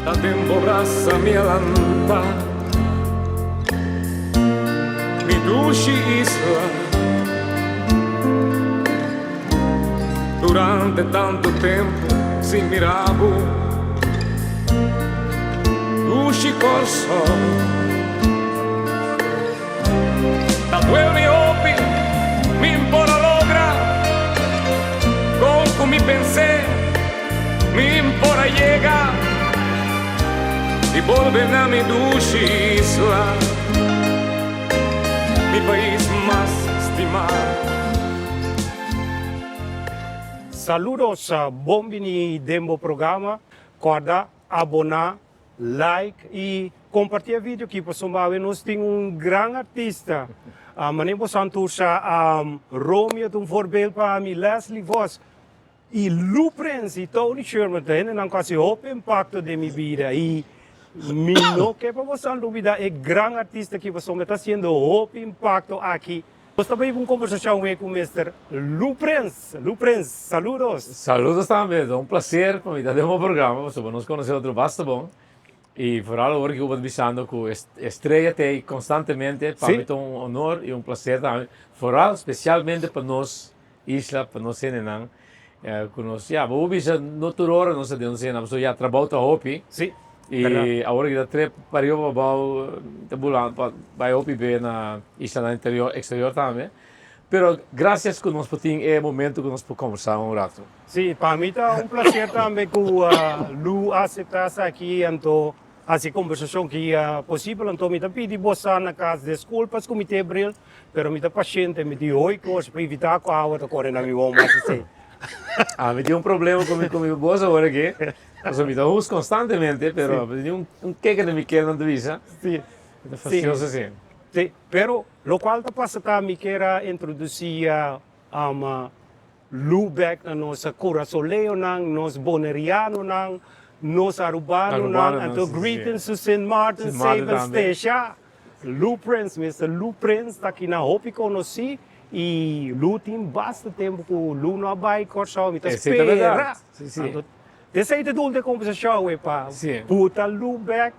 Ta den bo brasa mi a lanta, mi dushi isla. Durante tantu tempu sin mira bo, dushi Kòrsou. Ta duel mi hopi, mi por a logra kon ku mi pens'é, mi por a yega di bolbe na mi dushi isla, mi pais mas stimá. Saludos, bon bini den bo programa. Corda abona Like y comparti e video aki pasobra awe nos tin un gran artista. Mane bo san tur sa Romeo ta un voorbeeld pa mi, Leslie Vos y Lou Prince y Tony Sherman ta hendenan cu haci hopi impacto den mi bida y mi no ke pa bo san lubida e gran artista aki pasobra e ta haciendo hopi impacto aki. Nos ta bay un conversacion awe cu Mister Lou Prince. Lou Prince, saludos. Saludos tambe, ta un placer pa mi ta den bo programa pasobra nos conoce otro basta bon y vooral awor cu bo ta bisando cu Estrella ta ey constantemente pa mi ta un honor y un placer tambe vooral specialmente pa nos isla pa nos hendenan cu nos ya bo por bisa no tur ora nos ta den nos hende pasobra ya trabou ta hopi y awor ki ta trip pariba pa abou ta bula bay hopi be na islanan interior exterior tambe pero gracias cu nos por tin e momento cu nos por conversa un rato. Si, pa mi ta un placer tambe cu Lu a acepta esaki anto Hasi kombersashon ki posibel, anto mi ta pidi bosa na kas deskulpas ku mi tin e bril, pero mi ta pashente, mi tin hoy kos pa evitá ku awa ta kore na mi wowo mas así. Ah, mi tin un problema ku mi ku mi bos awor aki, pasobra mi ta hus konstantemente, pero mi tin un keke na mi kel nan ta bisa. Sí. Mi ta fastioso así. Sí, pero lokual ta pasa ta mi kier a introdusí Lu bek na nos Curasoleonan, nos Bonerianonan, nos Arubanonan, anto greetings to Sint Maarten, Saba Statia. Lu Prins, Mister Lu Prins ta kina hopi konosí i Lu tin basta tempu ku Lu no a bai Kòrsou, mi ta spera. Anto esei ta dulde kombersashon awe pa buta Lu bek,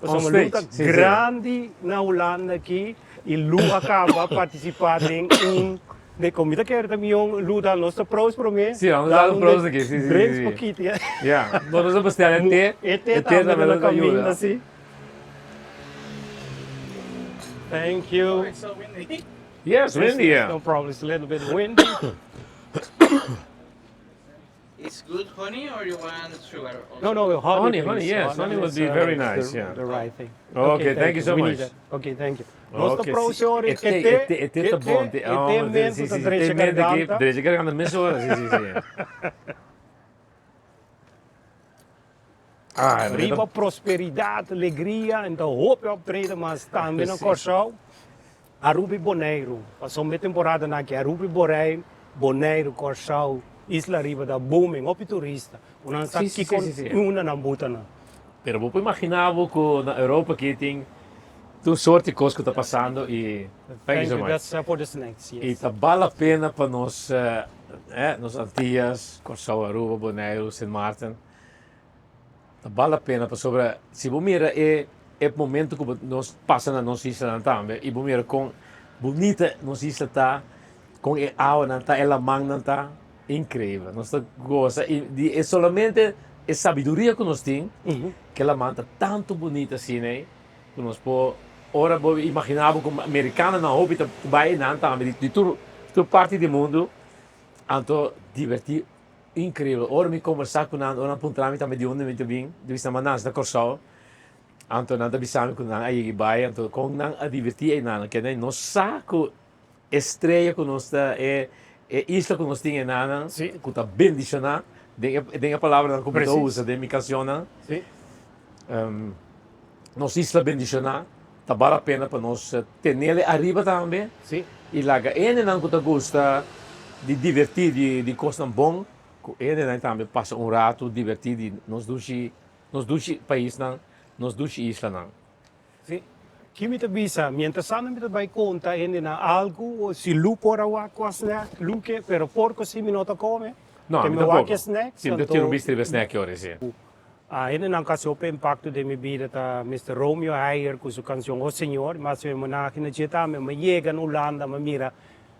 pasobra Lu ta grandi na Hulanda aki i Lu a kaba partisipá den un De con mi ta kere ta mion luda nos ta prous prome. Sí, nos ta prous aki, sí, sí, Drinks sí. poquito. Ja, yeah. No, nos ta bestel e te. E te tambe na caminda, sí. Thank you. Oh, it's so windy. Yes, windy, yeah. No problem, it's a little bit windy. It's good honey or you want sugar also? No, no, honey, Honey, honey, yes, honey would be very nice, yeah. The right thing. Okay, thank you so We much. need that. Okay, thank you. Nos ta Okay, prosi ora e e te, te, e te, e te ta bon. E te mento ta drecha garganta. Drecha garganta mesora, si, si, si. Ah, Riba prosperidad, alegria, en ta hopi optreden, mas tambe na Kòrsou, Aruba i Boneiru. Pasobra e temporadanan aki Aruba i Borei, Boneiru, Kòrsou, Isla Riba ta booming, hopi turista. Ku nan sa kiko unda nan buta nan. Pero bo por imagina bo ku na Europa aki tin tur sort di kos ku ta pasando i thank you so much. That's for the snacks, yes. I ta bal la pena pa nos nos Antillas, Kòrsou, Aruba, Boneiru, Sint Maarten. Ta bal la pena pasobra si bo mira e e momento ku nos pasa na nos islanan tambe i bo mira kon bunita nos isla ta, kon e awanan ta, e lamannan ta, inkreibel. Nos ta gosa i di e solamente e sabiduria ku nos tin ke laman ta tantu bunita asina ei ku nos por ora bo imagina bo ku merikanonan hopi ta bai einan tambe di tur tur parti di mundu anto diverti. Increíbel. Ora mi conversa cu nan, ora nan puntra mi tambe di unda mi ta bin, mi bisa nan ta Corsou. Anto nan ta bisa mi cu nan a yega bai, anto con nan a diverti einan. Ke nan no sa cu e estrella cu nos ta, e e isla cu nos tin enanan, cu ta bendiciona den e den e palabranan cu mi ta usa den mi cancionnan. Nos isla bendiciona, ta bal la pena pa nos tenele ariba tambe y laga hendenan cu ta gusta di diverti di di cosnan bon cu hendenan tambe pasa un rato diverti di nos dushi nos dushi paisnan, nos dushi islanan. Si, ki mi ta bisa? Mientras tanto mi ta bay conta hendenan algo, si Lu por a wak cua snack, Lu ke, pero porco si mi no ta come, No, ke mi mi wak tampoco. e snacks, Si, mi ta anto tira un bista riba e snack yori, si. Hendenan ku a hasi hopi impakto den mi bida ta Mister Romeo Heyer ku su kanshon O Señor, mi a hasi un homenahe na dje tambe. Mi a yega na Hulanda, mi a mira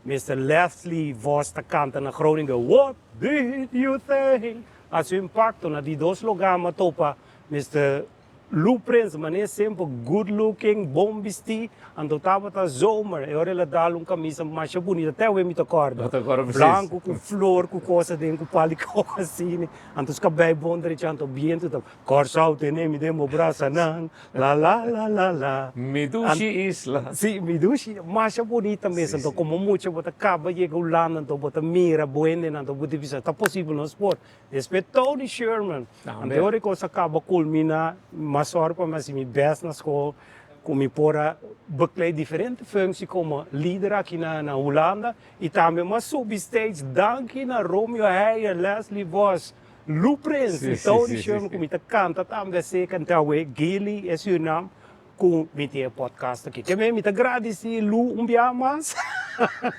Mister Leslie Vos ta kanta na Groningen, What did you think? A hasi un impakto. Na di dos lugá mi a topa Mister Lou Prins, manera semper good looking, bon bisti, anto tabata zomer, e ora el a dal un camisa masha bunita, te awe mi ta corda, Bo ta corda precies. blanco cu flor cu cosa den cu pal di coco asina, anto su cabei bon drecha, anto biento ta, Corsou tene mi den bo brasanan, la la la la la. Mi dushi isla. Si, mi dushi, masha bunita mes, Si, anto si. como mucha bo ta caba yega Hulanda, anto bo ta mira bo hendenan, anto bo ta bisa, ta posibel nos por. Despues Tony Sherman. Tambe. Anto ora e kos a kaba kulminá, mas sòru pa mi hasi mi bèst na skol, ku mi por a beklei diferente functie komo lider aki na na Hulanda i tambe mi a subi stage danki na Romeo Heyer, Leslie Vos, Lou Prins i Tony Sherman ku mi ta kanta tambe aseka. Anto awe Gilly e Surinam ku mi tin e podcast aki. Ke mi ta gradisí Lou un bia mas.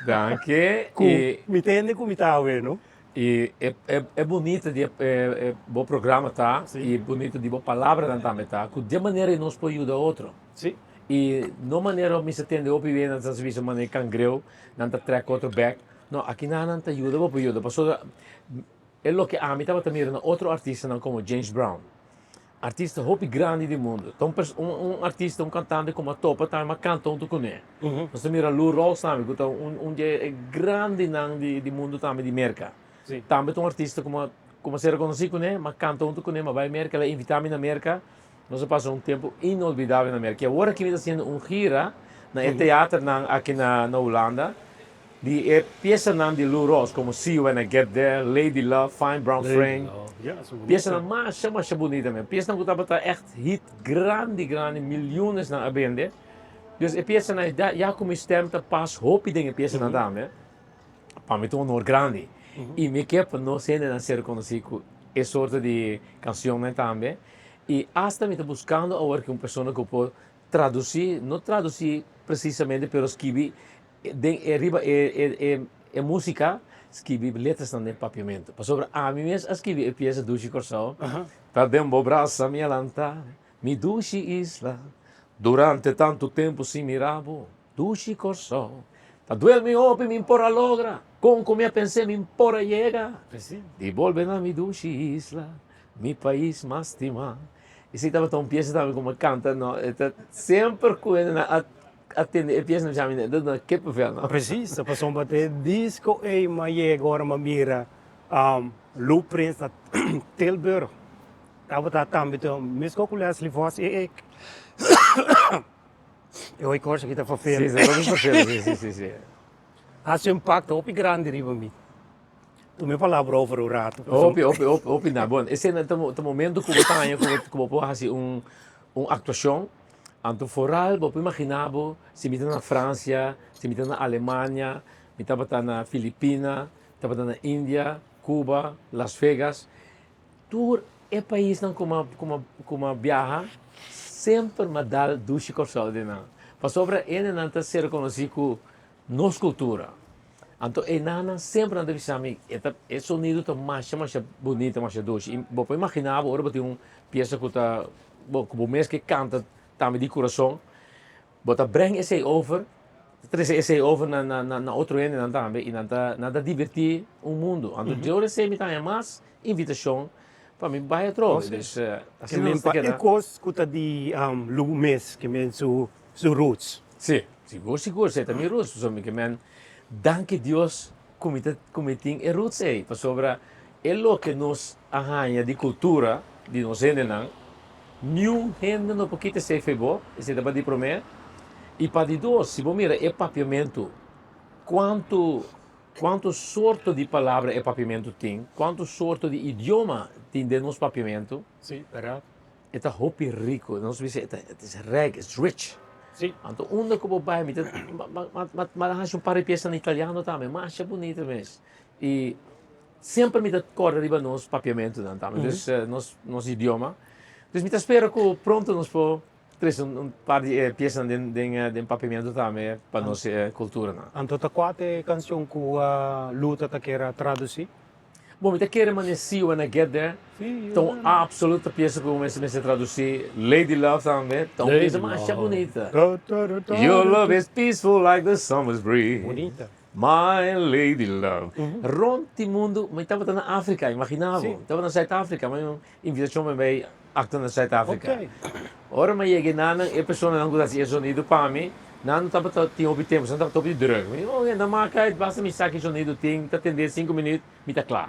Danki. Ku mi ta hende ku mi ta awe no. I e e bunita di e bo programa ta i bunita di bo palabranan tambe ta ku di e manera ei nos por yuda otro. Sí. I no manera mi sa tende hopi bia nan ta bisa manera kangreu nan ta trek otro bek. No, akinan nan ta yuda bo pa yuda pasobra e loke ami tabata mira na otro artistanan komo James Brown. Artista hopi grandi di mundu. Ta un pers un un artista, un kantante ku mi a topa tambe, mi a kanta huntu kuné. Nos ta mira Lou Rawls tambe ku ta un un di e grandinan di di mundu tambe di Merka. Tambe ta un artista ku mi a ku mi a ser rekonosí kuné, mi a kanta huntu kuné, mi a bai Merka, el a invitá mi na Merka. Nos a pasa un tempu inolvidabel na Merka. I awor aki mi ta hasiendo un gira na e teaternan aki na na Hulanda. Di e piesanan di Lou Rawls como See You When I Get There, Lady Love, Fine Brown Frame, piesanan masha masha bunita men. Piesanan cu tabata echt hit grandi grandi, miliones nan a bende. Dus e piesanan ya cu mi stem ta pas hopi den e piesanan tambe, pa mi ta un honor grandi. Y mi ke pa nos hendenan ser conoci cu e sorto di cancionnan tambe. Y hasta mi ta buscando awor ki un persona cu por traduci, no traduci precisamente pero skibi Den e riba e e e músika skibi letrasnan den papiamentu. Pasobra ami mes a skibi e piesa Dushi Kòrsou, Ta den bo brasa mi a lanta, mi dushi isla, Durante tantu tempu sin mira bo, dushi Kòrsou. Ta duel mi hopi mi por a logra, kon ku mi a pens'é mi por a yega, Di bolbe na mi dushi isla, mi pais mas stimá. Esei tabata un piesa tambe ku mi a kanta, no, e ta semper ku hende a A tende e pies na bisa mi dat na kippenvel no. Precies, ta pasobra te disco ey m'a yega ora m'a mira Lou Prins na Tilburg tabata tambe ta mesco cu Leslie Vos y ik. E hoy cos aki ta vervelend. Si, ta vervelend, si, si, si, si. Haci un impacto hopi grandi riba mi. Tuma e palabra over un rato. Hopi, hopi, hopi, hopi na. Bon, esei ta momento cu bo ta haña cu bo por haci un actuacion. Anto foral bo por imagina bo si mi ta na Francia, si mi ta na Alemania, mi tabata na Filipina, tabata na India, Cuba, Las Vegas. Tur e paisnan ku mi ku mi ku mi a biaha semper mi a dal dushi Kòrsou den nan. Pasobra hendenan ta ser konosí ku nos kultura. Anto e nannan semper nan ta bisa mi e ta e sonido ta masha masha bunita masha dushi i bo por imagina bo ora bo tin un piesa ku ta bo ku bo mes ke kanta tambe di kurason bo ta breng esei over ta trese esei over na na na otro hendenan tambe i nan ta nan ta diberti un mundu anto dje ora esei mi ta haña mas invitashon pa mi bai atrobe dus asina nos ta keda. E kos ku ta di Lou mes ke men su su roots. Sí, sigur sigur, esei ta mi roots, pasobra mi ke men danki Dios ku mi ta ku mi tin e roots ei, pasobra e loke nos a haña di kultura di nos hendenan, niun hende no por kita esei fo'i bo, esei ta pa di promé, i pa di dos, si bo mira e papiamentu, kuantu kuantu sorto di palabra e papiamentu tin, kuantu sorto di idioma tin den nos papiamentu. Sí, bèrdat. E ta hopi rico, nos bisa e ta it is rijk, it's rich. Sí. Anto unda cu bo bay mi ta ma a haci un par di pieza na italiano tambe, masha bunita mes. Y semper mi ta corda riba nos papiamentonan tambe, dus nos nos idioma. Dus mi ta spera cu pronto nos por trece un par di e piezanan den den den papiamento tambe pa nos culturanan. Anto ta cua ta e cancion cu Luta ta kier a traduci? Bon, mi ta kere manera See You When I Get There ta un absoluto piesa ku mester mester tradusí. Lady Love tambe ta un piesa masha bunita. Your love is peaceful like the summer's breeze. Bunita. My lady love. Rond di mundu, mi tabata na Afrika, imagina bo. Mi tabata na Zuid Afrika, mi un invitashon pa mi bai aktua na Zuid Afrika. Ora mi a yega einan, e personanan ku ta hasi e zonido pa mi, nan no tabata tin hopi tempu, nan tabata hopi druk. Mi di, oh, nan maka uit, basta mi sa ki zonido tin, mi ta tende sinku minüt, mi ta kla.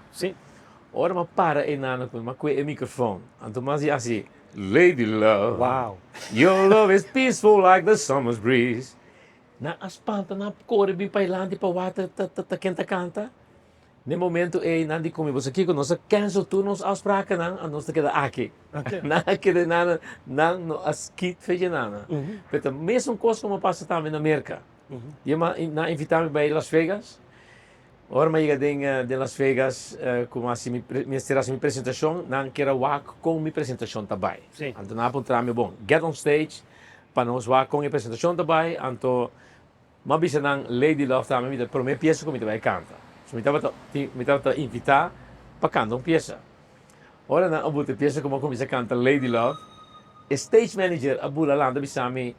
Ora mi a para einan, mi a kue e mikrofon, anto mi a hasi asi, Lady love, your love is peaceful like the summer's breeze. Nan a spanta, nan a kore bin pailanti pa wak ta ken ta kanta. Na e momento ei nan di ku mi, Boso kiko? Nos a cancel tur nos afsprakennan, a nos ta keda aki. Nan a keda nan, nan no a skit fecha nada. Pero ta mesun kos ku a pasa tambe na Merka. Nan a invita mi bai Las Vegas. Ora mi a yega den den Las Vegas ku mi a hasi mi mester hasi mi presentashon, nan kier a wak kon mi presentashon ta bai. Anto nan a puntra mi, bon, get on stage pa nos wak kon e presentashon ta bai. Anto mi a bisa nan Lady Love tambe mi ta prome piesa ku mi ta bai kanta. So mi tabata mi tabata invitá pa kanta un piesa. Ora nan a buta e piesa ku mi a kuminsá kanta Lady Love, e stage manager a bula lanta bisa mi,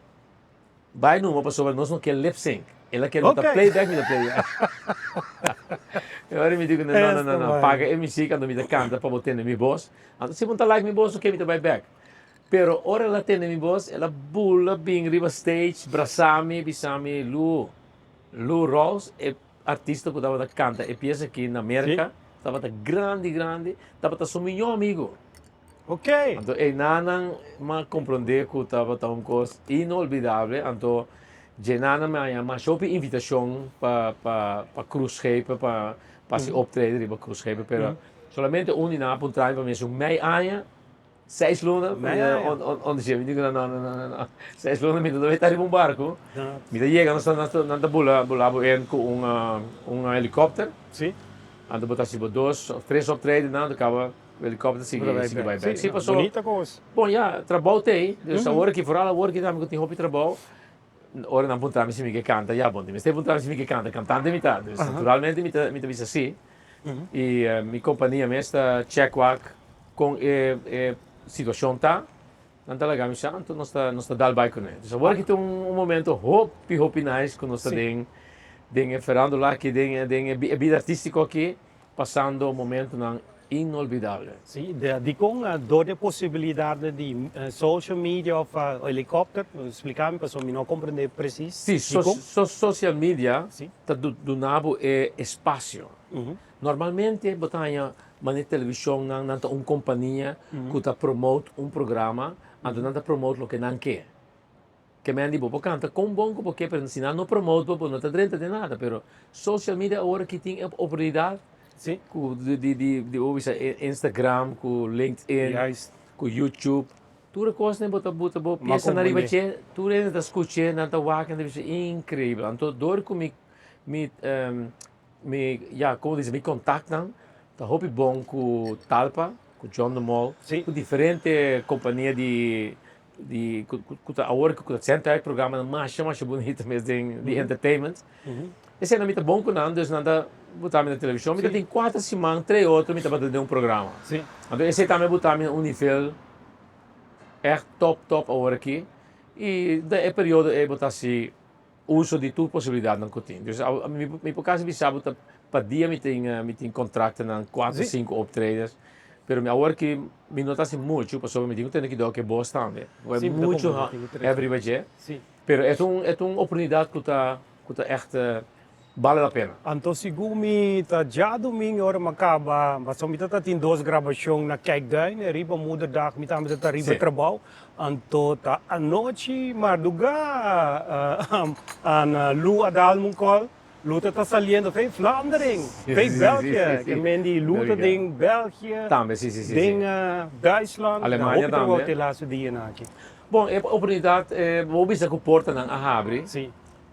Bai numa pasobra nos no ke lip sync. El a kere mi ta play back mi ta play back. E ora mi di ku no no no no paga e music anto mi ta kanta pa bo tende mi bos. Anto si bo no ta like mi bos oke mi ta bai back. Pero ora el a tende mi bos el a bula bin riba stage brasa mi bisa mi Lu Lu Rawls e artista ku tabata kanta e piesa aki na Merka tabata grandi grandi tabata su miño amigo. Ok. Anto enanan m'a comprende cu tabata un cos inolvidable, anto djenanan mi a haña masha hopi invitacion pa pa pa cruiseschepen, pa pa haci optreden riba cruiseschepen, pero solamente un di nan a puntra mi pa mi haci un mei aña, seis luna, Mei aña? on on on mi di cu nan no no no no seis luna mi no ta bay ta riba un barco, mi ta yega nos ta nan ta bula bula bo in cu un un helicopter, Si. anto bo ta haci bo dos of tres optredennan, anto caba. Helikòpter sigui sigui bai bèk. Sí, paso. Bunita kos. Bon, ya, trabou t'ei. Dus awor aki, foral awor aki tambe ku tin hopi trabou, ora nan puntra mi si mi ke kanta, ya, bon, mester puntra mi si mi ke kanta, kantante mi ta. Dus naturalmente mi ta mi ta bisa sí. I mi kompania mes ta chèk wak kon e e situashon ta. Nan ta laga mi sa, anto nos ta nos ta dal bai kuné. Dus awor aki ta un un momento hopi hopi nice ku nos ta den den e farándula aki, den den e bida artístiko aki. Pasando momentonan inolvidable. Sí, dikon dor di e posibilidatnan di social media of helikòpter? Splika mi pasobra mi no a komprendé presis. Sí, social media ta duna bo e espasio. Normalmente bo ta haña manera televishonnan, nan ta un kompania ku ta promote un programa, anto nan ta promote loke nan ke. Ke men di bo por kanta kon bon ku bo ke pero si nan no promote bo bo no ta drenta den nada pero social media awor aki tin e oportunidat ku di di di bo bisa Instagram ku LinkedIn ku YouTube tur e kosnan bo ta buta bo piensa riba dje tur hende ta skuch'e nan ta wak nan ta bisa inkreibel anto dor ku mi mi mi ya komo di bisa mi kontaktnan ta hopi bon ku Talpa ku John de Mol ku diferente kompania di Di ku ta awor ku ta senta e programanan masha masha bunita mes den di entertainment. Esei mi ta bon ku nan dus nan ta buta mi na televishon. Mi ta tin kuater siman tres otro mi tabata den un programa. Anto esei tambe a buta mi na un nivel ègt top top awor aki. I den e periodo ei bo ta hasi uso di tur posibilidatnan ku tin. Dus mi por kasi bisa bo ta pa dia mi tin mi tin kontraktonan kuater sinku optredens, pero mi awor ki mi no ta hasi muchu pasobra mi tin ku tene kidó ku e bos tambe. Sí, mi ta Muchu komprende, tin ku trese. hèf riba dje. Sí. Pero e ta un e ta un oportunidat ku ta ku ta ègt bale la pena. Anto sigun mi ta djadumingu ora mi a kaba, pasobra mi ta tin dos grabashon na Kijkduin, riba Moederdag mi tambe ta ta riba trabou, anto ta anochi mardugá Ana Lu a dal mi un kòl, Lu ta ta saliendo fei Vlaanderen, fei België, ke men di Lu ta den België, den Duitsland, Alemania hopi trabou tambe. te laatste dianan aki. Bon, e oportunidat, bo bisa ku portanan a habri.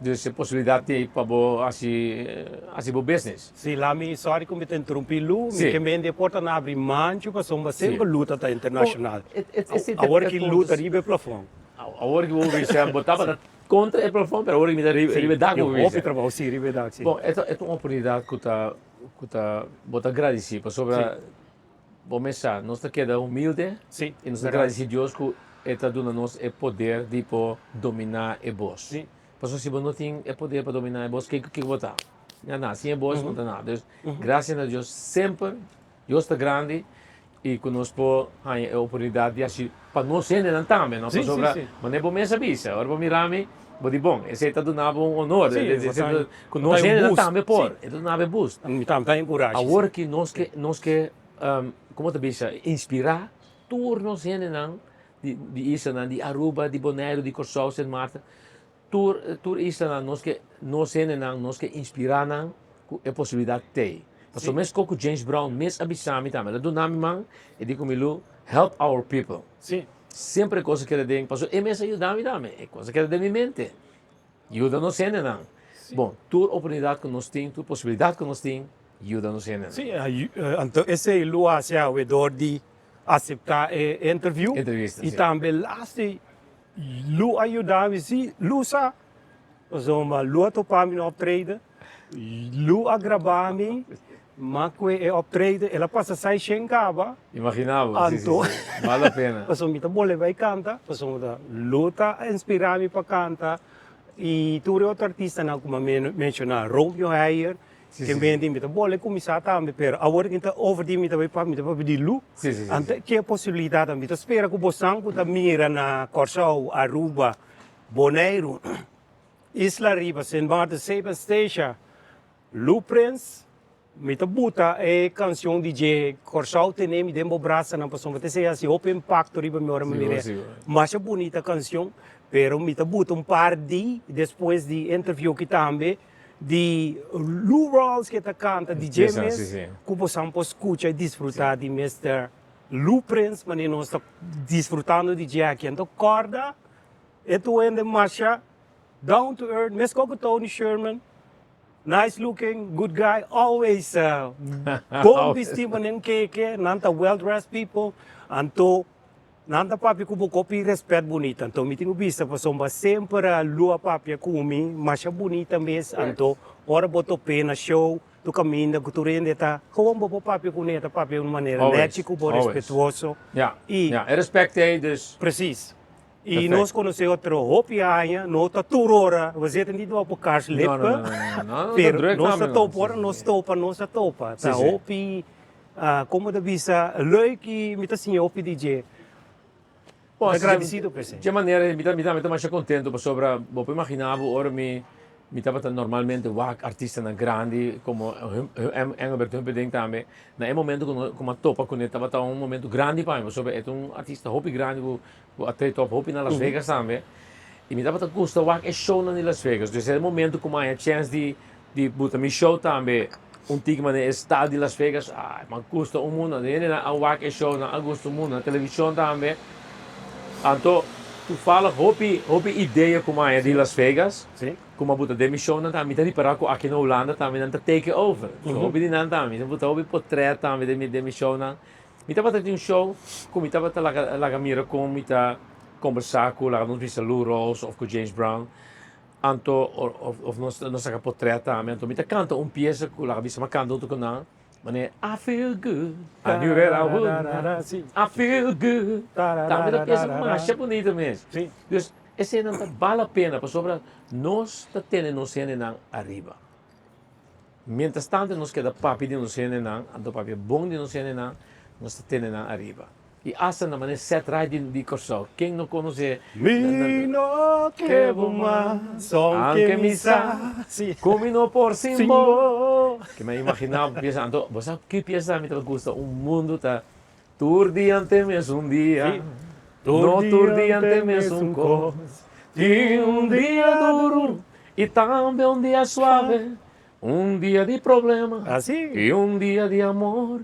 Dus e posibilidat t'ei pa bo hasi hasi bo business. Sí, la mi, sorry ku mi ta interumpí Lu, mi ke mende e porta na abri manchu pasobra semper Lu ta ta internashonal. Awor ki Lu ta riba e plafon. Awor ki bo bisa bo tabata kontra e plafon pero awor ki mi ta riba e dak bo bisa. Hopi trabou, sí, riba e dak, sí. Bon, e ta un oportunidat ku ta. ku ta bo ta gradisí pasobra bo mes sa nos ta keda humilde i nos ta gradisí Dios ku e ta duna nos e poder di por dominá e bos. Pasobra si bo no tin e poder pa dominá e bos kiko kiko bo ta? Nada, sin e bos no ta nada. Dus gracias na Dios semper Dios ta grandi i ku nos por haña e oportunidat di hasi pa nos hendenan tambe, no? Pasobra manera bo mes a bisa, ora bo mira mi, bo di bon, esei ta duna bo un honor, ku nos hendenan tambe por, e ta duna bo e boost. Awor ki nos ke, nos ke, komo ta bisa, inspirá tur nos hendenan di islanan di Aruba, di Boneiru, di Kòrsou, Sint Maarten, Tur tur islanan nos ke nos hendenan nos ke inspirá nan ku e posibilidat t'ei. Pasobra mes kos ku James Brown mes a bisa mi tambe, el a duna mi man e di ku mi Lu, help our people. Semper e kos a keda den, pasobra e mes a yuda mi tambe, e kos a keda den mi mente. Yuda nos hendenan. Bon, tur oportunidat ku nos tin, tur posibilidat ku nos tin, yuda nos hendenan. Sí, anto esei lo hasi awe dor di aseptá e interview. Entrevista, I sí. tambe laatste Lu a yuda mi, si, Lu sa. Pasobra Lu a topa mi na optreden, Lu a graba mi, ma ku e optreden el a pasa sai shen kaba. Imagina bo, si, si, si, bal la pena. Pasobra mi ta bolbe bai kanta, pasobra Lu ta inspira mi pa kanta i tur e otro artistanan ku mi a menshona, Romeo Heyer, Ke mente mi ta bole kuminsá tambe, pero awor mi ta over di mi ta bai papia, mi ta papia di lu. Anto ke posibilidatnan mi ta spera ku bosan ku ta mira na Kòrsou, Aruba, Boneiru, Isla Riba, Sint Maarten, Saba Statia, Lu Prins, mi ta buta e kanshon di dje Kòrsou tene mi den bo brasanan pasobra ta esei hasi hopi impakto riba mi ora mi mira e masha bunita kanshon, pero mi ta buta un par di despues di interview aki tambe. Di Lou Rawls ke ta kanta di dje mes ku bosan por skucha i disfrutá di Mister Lou Prins manera nos ta disfrutando di dje aki. Anto kòrda e tur hende masha down to earth meskos ku Tony Sherman, nice looking, good guy, always bon bistí manera un keke, nan ta well dressed people. Anto Nan ta papia ku bo kopi rèspèt bunita. Anto mi tin ku bisa pasobra semper a Lu a papia ku mi masha bunita mes. Anto ora bo top'é na show, tur kaminda ku tur hende ta gewoon bo por papia kuné, ta papia di un manera nèchi ku bo, respetuoso. I e rèspèt ei dus. Presis. I nos konosé otro hopi aña, no ta tur ora, we zitten niet op elkaars lippen, pero nos ta topa ora nos topa, nos ta topa. Ta hopi. Como ta bisa leuk y mi ta siña hopi di dje. Bo, Ta gradicido p'esei. Dje manera mi ta mi ta masha contento pasobra bo por imagina bo ora mi mi tabata normalmente wak artistanan grandi como Engelbert Humperdinck tambe na e momento cu no cu mi a topa cune tabata un momento grandi pa mi pasobra e ta un artista hopi grandi cu cu a trade op hopi na Las Vegas tambe y mi tabata gusta wak e shownan di Las Vegas dus e momento cu mi a haña chance di Di buta mi show tambe un tiki manera e style di Las Vegas ay man gusta un mundo de hendenan a wak e show nan a gusta un mundo na television tambe anto toevallig hopi hopi idea ku mi a haña di Las Vegas ku mi a buta den mi show nan tambe mi ta ripara ku aki na Hulanda tambe nan ta take over so hopi di nan tambe mi ta buta hopi potret tambe den mi den mi show nan mi tabata tin un show ku mi tabata laga laga mira kon mi ta kombersa ku laga nos bisa Lou Rawls of ku James Brown. Anto of nos nos saka potret tambe anto mi ta kanta un piesa ku laga bisa mi a kanta huntu ku nan manera I feel good I knew that I would I feel good tambe ta piesa masha bunita mes dus eseinan ta bal la pena pasobra nos ta tene nos hendenan ariba mientras tanto nos keda papia di nos hendenan anto papia bon di nos hendenan nos ta tene nan ariba. I asta na manera set rai di Kòrsou. Ken no konosé? Mi no ke bo mas, aunke mi sa ku mi no por sin bo. Ke mi a imaginá bo piensa. Anto bo sa ki piesa mi tabata gusta? Un mundu ta tur dia ante mesun dia, no tur dia ante mesun kos. Tin un dia duru i tambe un dia suave. Un dia di problema i un dia di amor,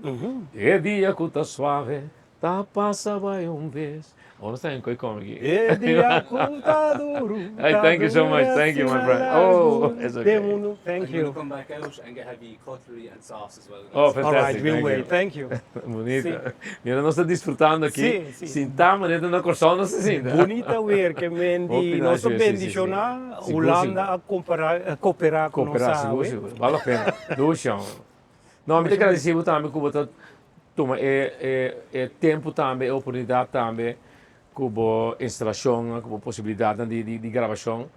e dia ku ta suave ta pasa bai un bes. Awor nos ta en koi komi aki. E dia ku ta duru Hey, thank you so much, thank you my friend. Oh, it's okay. Thank you. Oh, fantastic. All right, we'll thank wait. you. Thank you. Bunita. Mira, nos ta disfrutando aki. Sí, sí. Sintá manera na Kòrsou nos ta sinta. Bunita weer ke men di Hopi nos nice a weer, sí, sí, sí. bendishoná. Sigur, Hulanda sigur. a kompara, a koperá ku nos Koperá, sigur, awe. sigur. Bal la pena. Dushi, hombre. No, mi ta gradisí bo tambe ku bo ta tuma e e e tempu tambe, e oportunidat tambe ku bo instalashonnan, ku bo posibilidatnan di di di grabashon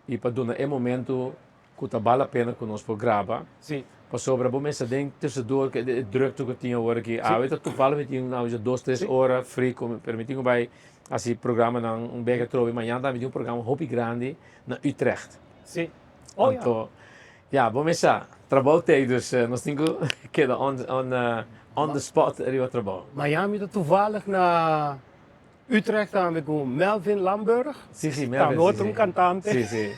i pa duna e momentu ku ta bal la pena ku nos por graba. Sí. Pasobra bo mester den tussendoor ku e drukte ku tin awor aki. Awe ta toevallig mi tin awe dos tres ora free ku pero mi tin ku bai hasi programanan un bek atrobe. Mañana tambe mi tin un programa hopi grandi na Utrecht. Sí. Oh ya. Anto ya bo mes sa trabou t'ei dus nos tin ku keda on on on the spot riba trabou. Mañana mi ta toevallig na Utrecht tambe ku Melvin Lamburg. Sí, sí, Melvin. Tambe otro un kantante. Sí, sí.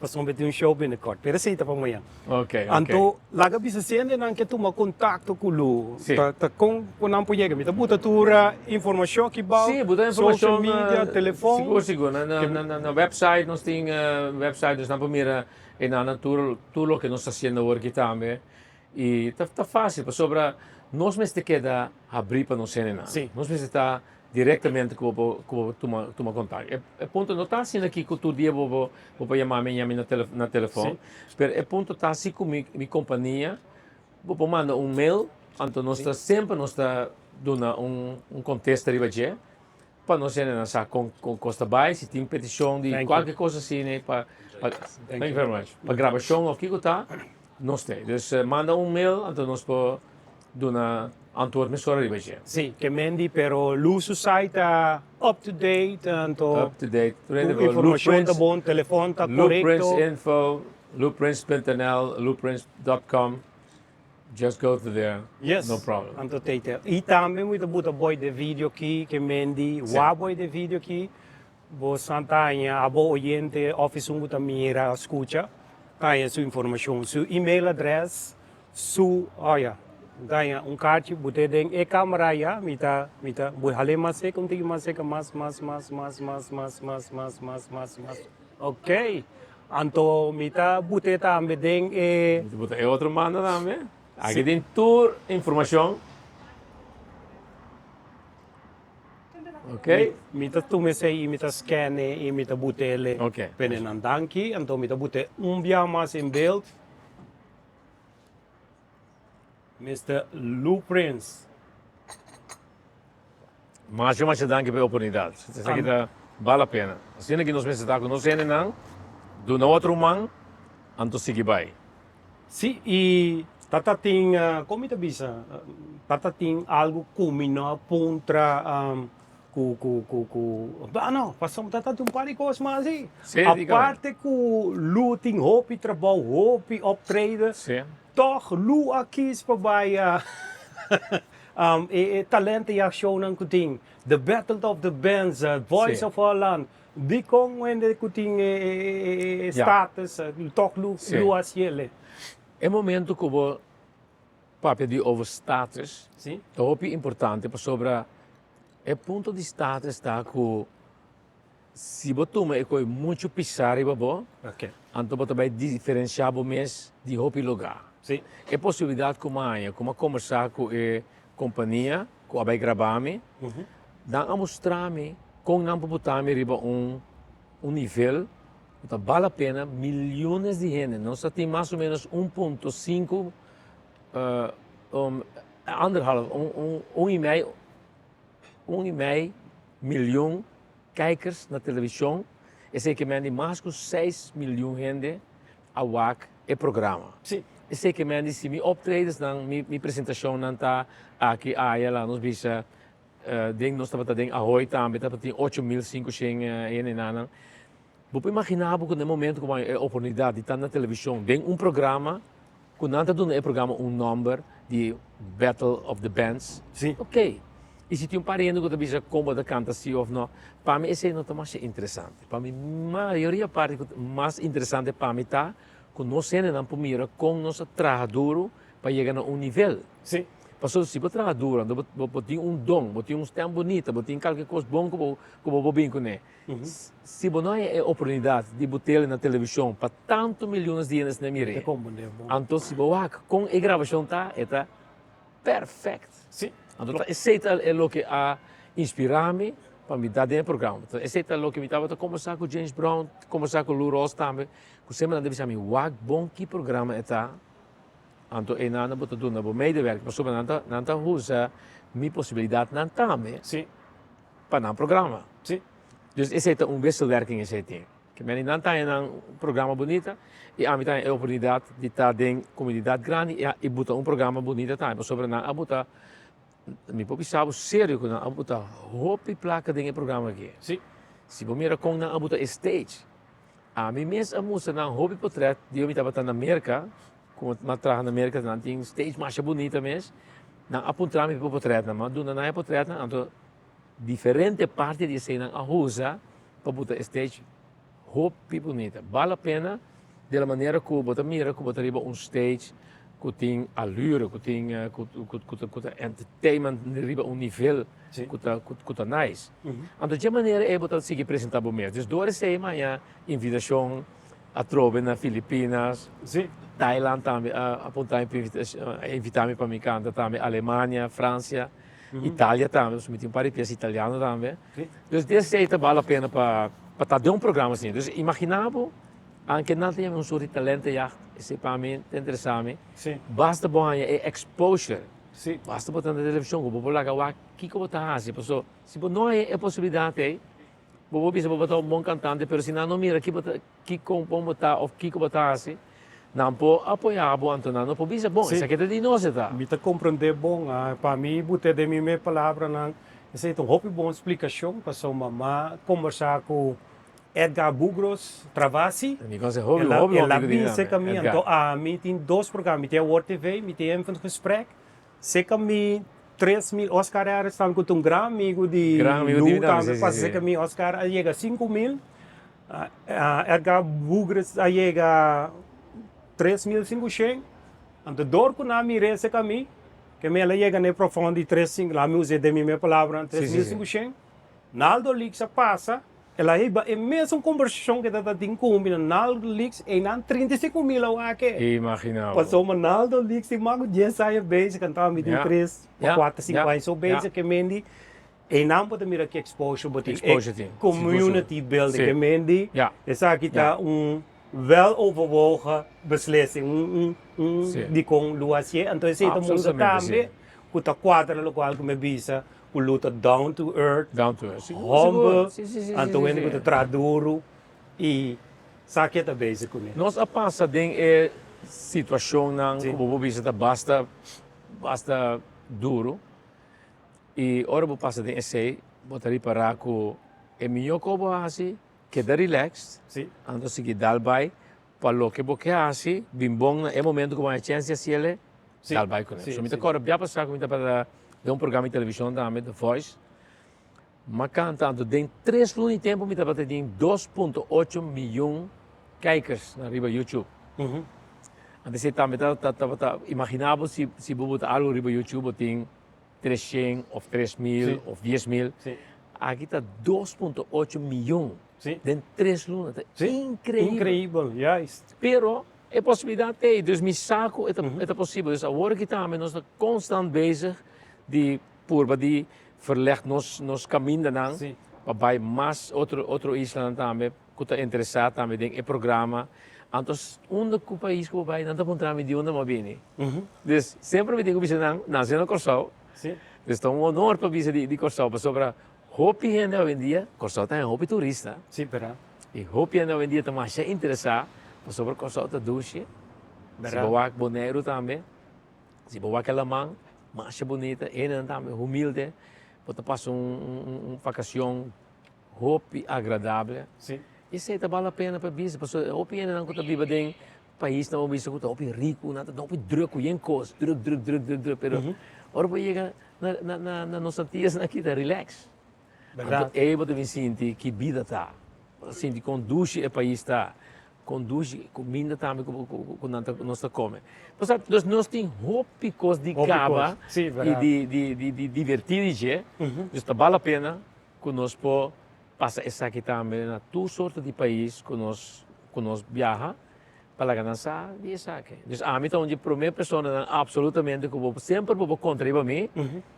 Pasobra mi tin un show binnenkort, pero esei ta pa mañan. Ok, ok. Anto laga bisa si hendenan ke tuma kontakto ku lo, Sí. ta ta kon ku nan por yega? Mi ta buta tur informashon aki bou, Sí, buta informashon social media, telefon. Sigur, sigur. Na na na na website nos tin website dus nan por mira e nan tur tur loke nos ta hasiendo awor aki tambe. I ta ta fásil pasobra nos mester keda habrí pa nos hendenan. Sí. Nos mester ta direktamente ku bo por ku bo por tuma tuma kontakto. E e punto no ta asina aki ku tur dia bo bo bo por yama mi yami na tele na telefòn. Sí. Pero e punto ta si ku mi mi kompania bo por manda un mail anto nos ta semper nos ta duna un un kontesta riba dje Pa nos hendenan sa kon kon kos ta bai, si tin petishon di Thank you. kualke kos asina pa pa Thank thank you you. very much, pa grabashon òf kiko ta, nos t'ei. Dus manda un mail anto nos por duna antwoord mesora riba dje. Sí, ke mendi, pero Lu su site ta up to date, anto Up to date. tur informashon ta bon, telefòn ta korekto. Luprins info, luprins.nl, luprins.com. Just go to there, Yes, no problem. Anto tei te. I tambe mi ta buta boy de video ki ke mendi Sí. wa boy de video ki bo san ta haña abo oyente of esun ku ta mira of skucha ta haña su informashon, su email address, su oh ya ta haña un karchi but'é den e kamera ya mi ta mi ta bo hal'é mas seka un tiki mas seka mas mas mas mas mas mas mas mas mas mas mas ok. Anto mi ta but'é tambe den e. Mi ta buta e otro manda tambe. Aki tin tur informashon. Ok. Mi ta tuma esei i mi ta scan'e i mi ta but'é Ok. pene nan danki. Anto mi ta but'é un bia mas in beeld. Mister Lou Prince. Masha masha danki pa e oportunidat. Esaki ta bal la pena. Asina ki nos mester ta ku nos hendenan, duna otro un man, anto sigui bai. Sí, i tata tin, kon mi ta bisa, tata tin algu ku mi no a puntra ku ku ku ku, ah no, pasobra tata tin un par di kos mas así. Sí, dígame. Aparte ku Lu tin hopi trabou, hopi optreden, Sí. tòg Lu a kis pa bai E talento i akshonnan ku tin, The Battle of the Bands, Voice of Holland, dikon hende ku tin e status tòg lo hasi el? E momento ku bo papia di over status ta hopi importante pasobra e punto di status ta ku si bo tuma e koi muchu pisá riba bo, anto bo ta bai diferensiá bo mes di hopi lugá. E posibilidat ku mi a haña, ku mi a kombersá ku e kompania ku a bai grabá mi, nan a mustra mi kon nan por buta mi riba un un nivel ku ta bal la pena miliones di hende. Nos a tin mas o ménos un punto sinku, anderhalf, un un i mei Un i mei milyon kijkers na televishon, esei ke men di mas ku seis milyon hende a wak e programa. Sí. Esei ke men di si mi optredensnan, mi mi presentashonnan ta aki aya la nos bisa den nos tabata den Ahoy tambe tabatin 8500 hendenan. Bo por imaginá bo ku na e momento ku bo haña e oportunidat di ta na televishon den un programa ku nan ta duna e programa un nòmber di Battle of the Bands? Sí. Oké. I si tin un par di hende ku ta bisa kon bo ta kanta sí òf nò, pa mi esei no ta masha interesante. Pa mi mayoria parti ku ta mas interesante pa mi ta ku nos hendenan por mira kon nos a traha duru pa yega na un nivel. Sí. Pasobra si bo traha duru anto bo bo tin un don, bo tin un stèm bunita, bo tin kalke kos bon ku bo ku bo por bin kuné. Si bo no haña e oportunidat di bo tele na televishon pa tantu miliones di hendes na mir'é, anto si bo wak kon e grabashon ta, e ta pèrfèkt. Anto ta esei ta e loke a inspirá mi pa mi ta den e programa. Ta esei ta loke mi tabata kombersá ku James Brown, kombersá ku Lou Rawls tambe, ku semper nan ta bisa mi, wak bon ki programa e ta. Anto einan bo ta duna bo medewerker pasobra nan ta nan ta usa mi posibilidatnan tambe pa nan programa. Dus esei ta un wisselwerking esei tin. Ke meni nan ta haña nan programa bunita i ami ta haña e oportunidat di ta den komunidat grandi i buta un programa bunita tambe pasobra nan a buta mi por bisa bo serio ku nan a buta hopi plaka den e programa aki. Si bo mira kon nan a buta e stage. Ami mes a mustra nan hopi potret di mi tabata na Merka, ku mi a traha na Merka, nan tin stage masha bunita mes. Nan a puntra mi pa potretnan, mi a duna nan e potretnan, anto diferente parti di esei nan a usa pa buta e stage hopi bunita. Bal la pena di la manera ku bo ta mira ku bo ta riba un stage ku tin alure, ku tin ku ta entertainment riba un nivel. Ku ta ku ta nice. Anto dje manera ei bo ta sigui presenta bo mes. Dus dor esei maña invitashon atrobe na Filipinas, Thailand tambe a apunta mi pa a invita mi pa mi kanta tambe, Alemania, Francia, Italia tambe, pasobra mi tin un par di pies italiano tambe. Dus di esei ta bal la pena pa pa ta den un programa asina. Dus imagina bo anke nan ta yama un soort di talentenjacht, esei pa mi ta interesa mi. Basta bo haña e exposure. Sí. Basta bo ta na televishon ku bo por laga wak kiko bo ta hasi paso si bo no haña e posibilidat ei bo por bisa bo bo ta un bon kantante pero si nan no mira ki bo ta kiko bon bo ta òf kiko bo ta hasi nan por apoyá bo anto nan no por bisa bon esaki ta di nos e ta. Mi ta komprendé bon. Pa mi bo te den mi mes palabranan esei ta un hopi bon splikashon pasobra m'a kombersá ku Edgar Bugros Travassi. Mi conoce hopi, hopi El a bin cerca mi, anto ami tin dos programa, mi tin Awor TV, mi tin Even Gesprek. Cerca mi 3000, Oscar Harris tambe cu ta un gran amigo di Lu tambe pasa cerca mi, Oscar a yega 5000, Edgar Bugros a yega 3500, anto dor cu nan a mira cerca mi, ke mi el a yega na e profond di tres sinku, laat mi usa den mi mes palabra, 3500, Naldo Leaks a pasa. El a hiba e mesun kombersashon ku e tabata tin ku mi na Naldo Leaks, einan 35 mil a wak e. Imagina bo. Pasobra Naldo Leaks tin mas ku dies aña bezig, anto ami tin tres o kuater, sinku aña so bezig ke mendi. Einan bo ta mira ki exposure bo tin. Exposure tin. E community building ke mendi. Esaki ta un wel overwogen beslissing, un un dikon lo hasié. Anto esei ta mustra tambe ku ta kuadra lokual ku mi a bisa. Ku lo ta down to earth, Down to earth. Sigur, humble, sigur. Sí, sí, sí, anto sí, hende sí. ku ta traha duru i sa ke ta bezig kuné. Nos a pasa den e situashonnan Sí. ku bo por bisa ta basta, basta duru i ora bo pasa den esei bo ta ripará ku e mihó ku bo hasi keda relaxed, Sí. anto sigui dal bai pa loke bo ke hasi bin bon na e momento ku bo haña chèns di hasiel. Dal bai kuné. So mi ta kòrda bia pasá ku mi tabata den un programa di televishon tambe, The Voice. M'a kanta anto den tres luna di tempu mi tabata tin 2.8 miyon kijkers na riba YouTube. Anto esei tambe ta tabata, imaginá bo si si bo bota algu riba YouTube bo tin 300 òf 3000 òf 10000. Aki ta 2.8 miyon den tres luna. Ta inkreibel. Inkreibel, juist. Pero E posibilidat t'ei, dus mi sa ku e ta e ta posibel. Dus awor aki tambe nos ta konstant bezig di purba di verleg nos nos kamindanan pa bai mas otro otro islanan tambe ku ta interesá tambe den e programa. Anto unda ku pais ku bo bai nan ta puntra mi di unda mi a bini. Dus semper mi tin ku bisa nan, nase na Kòrsou. Dus ta un honor pa bisa di Kòrsou pasobra hopi hende awendia, Kòrsou ta haña hopi turista. I hopi hende awendia ta masha interesá pasobra Kòrsou ta dushi. Si bo wak Boneiru tambe, si bo wak e laman, masha bunita, hendenan tambe humilde, bo ta pasa un vakashon hopi agradable. Esei ta bal la pena pa bisa pasobra hopi hendenan ku ta biba den paisnan bo bisa ku ta hopi riku, nan ta hopi drùk ku yen kos, drùk drùk drùk drùk drùk, pero ora bo yega na nos Antias nan aki ta relax. Anto ei bo ta bin sinti ki bida ta. Bo ta sinti kon dushi e pais ta, kon dushi kuminda tambe ku nan ta nos ta kome. Bo sa, dus nos tin hopi kos di kaba i di diverti di dje, dus ta bal la pena ku nos por pasa esaki tambe na tur sorto di pais ku nos ku nos biaha pa laga nan sa di esaki. Dus ami ta un di e prome personanan absolutamente ku bo semper bo por konta riba mi.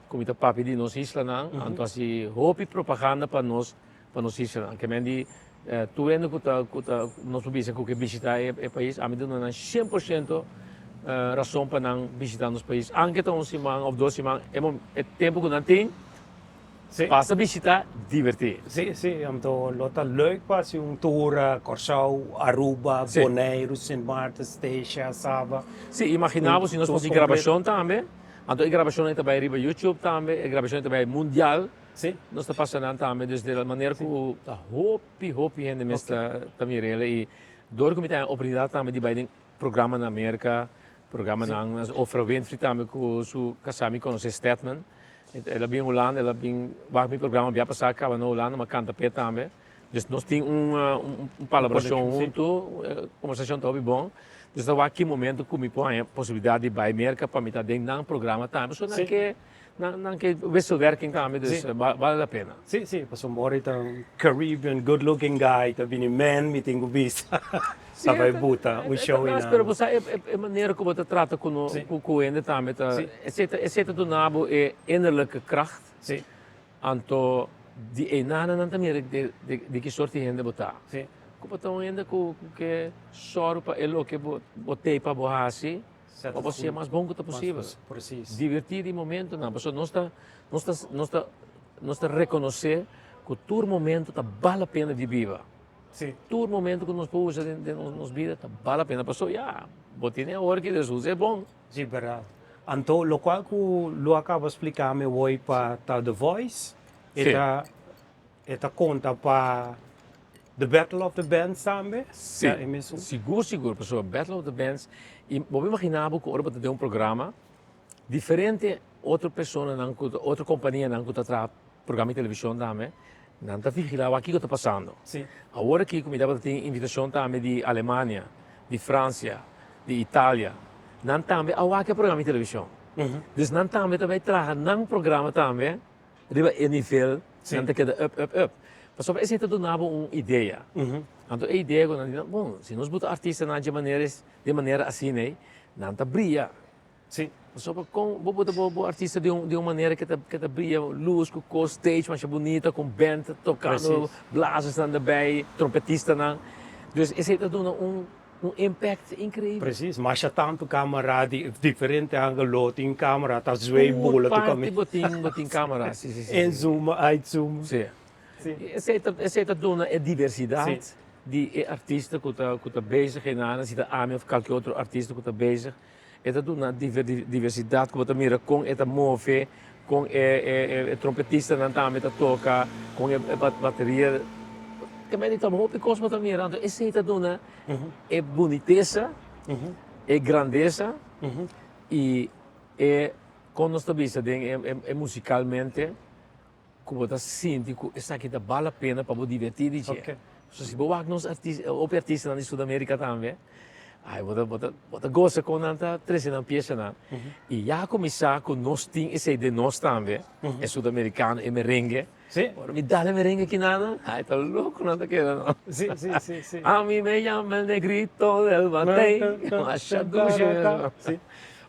Ku mi ta papia di nos islanan, anto hasi hopi propaganda pa nos pa nos islanan. Ke men di tur hende ku ta ku ta nos por bisa ku ke bishita e pais, ami duna nan 100% Rason pa nan bishita nos pais. Anke ta un siman of dos siman, e e tempo ku nan tin, pasa bishita, diverti. Sí, sí, anto lo ta leuk pa hasi un tour Kòrsou, Aruba, Boneiru, Sint Maarten, Statia, Saba. Sí, imagina bo si nos por hasi grabashon tambe, anto e grabashonnan ta bai riba YouTube tambe, e grabashonnan ta bai mundial, nos ta pasa nan tambe, dus di manera ku ta hopi, hopi hende mes ta mir'el i dor ku mi ta haña oportunidat tambe di bai den Programa na Merka, programanan Oprah Winfrey tambe ku su kasá mi konosé Stedman. El a bin Hulanda, el a bin wak mi programa bia pasá kaba na Hulanda, mi a kanta p'e tambe. Dus nos tin un un palabrashon huntu, kombersashon ta hopi bon. Dus ta wak ki momento ku mi por haña posibilidat di bai Merka pa mi ta den nan programa tambe. So nan ke Nan nan ke wisselwerking tambe dus bale la pena. Sí, sí, pasobra ora ta un Caribbean good looking guy ta bini man mi tin ku bisa ta bai buta un show einan. Pero bo sa e e manera ku bo ta trata ku no ku hende tambe ta esei ta esei ta duna bo e innerlijke kracht. Sí. Anto di einan nan ta mira di di ki sort di hende bo ta. Sí. Ku bo ta un hende ku ku ke sòru pa e loke bo bo tei pa bo hasi. Pa bo sea mas bon ku ta posibel. Divertí di momentunan, pasobra nos ta, nos ta, nos ta, nos ta rekonosé ku tur momento ta bal la pena di biba. Tur momento ku nos por usa den den nos bida ta bal la pena, pasobra ya, bo tene awor ki dus usa e bon. Sí, bèrdat. Anto lokual ku lo a kaba splika mi awor pa ta The Voice, e ta E ta konta pa The Battle of the Bands tambe? Sí, sigur sigur, pasobra Battle of the Bands, i bo por imagina bo ku ora bo ta den un programa, diferente otro personanan ku ta, otro kompanianan ku ta traha programa di televishon tambe, nan ta vigilá wak kiko ta pasando. Sí. Awor aki ku mi tabata tin invitashon tambe di Alemania, di Fransia, di Italia, nan tambe a wak e programa di televishon. Dus nan tambe ta bai traha nan programa tambe. Riba e nivel nan ta keda up, up, up. Pasobra esei ta duna bo un idea. Anto e idea ku nan di, bon, si nos buta artistanan dje manera es, di e manera asina ei, nan ta bria. Pasobra kon bo buta bo artista di un di un manera ke ta ke ta bria lus ku kos, stage masha bunita ku band ta tokando, blazersnan derbei, trompetistanan. Dus esei ta duna un Un impact increibel. Precies, masha tantu camera di diferente angulo tin camera ta zwei bula tu caminda. Tur parti bo tin bo tin camera, si si si. Inzoomen, uitzoomen. Si. Esey ta esey ta duna e diversidad di e artista cu ta cu ta bezig einan, si ta ami of calke otro artista cu ta bezig, e ta duna diversidad cu bo ta mira con e ta move, con e e e trompetistanan tambe ta toca, con e bateria. Te mende ta hopi cos bo ta mira, anto esey ta duna e bunitesa, e grandesa y e con nos ta bisa den e musicalmente cu bo ta sinti cu esaki ta bal la pena pa bo diverti di dje. So si bo wak nos hopi artistanan di Sudamerica tambe, ay bo ta bo ta bo ta gosa con nan ta trece nan piesanan y ya cuminsa cu nos tin esey den nos tambe, e sudamericano, e merengue. Sí. Ora mi dale merengue ki nana, ay ta loco nan ta keda no. Sí, sí, sí, sí. A mi me llama el negrito del batey. Masha dushi. Sí.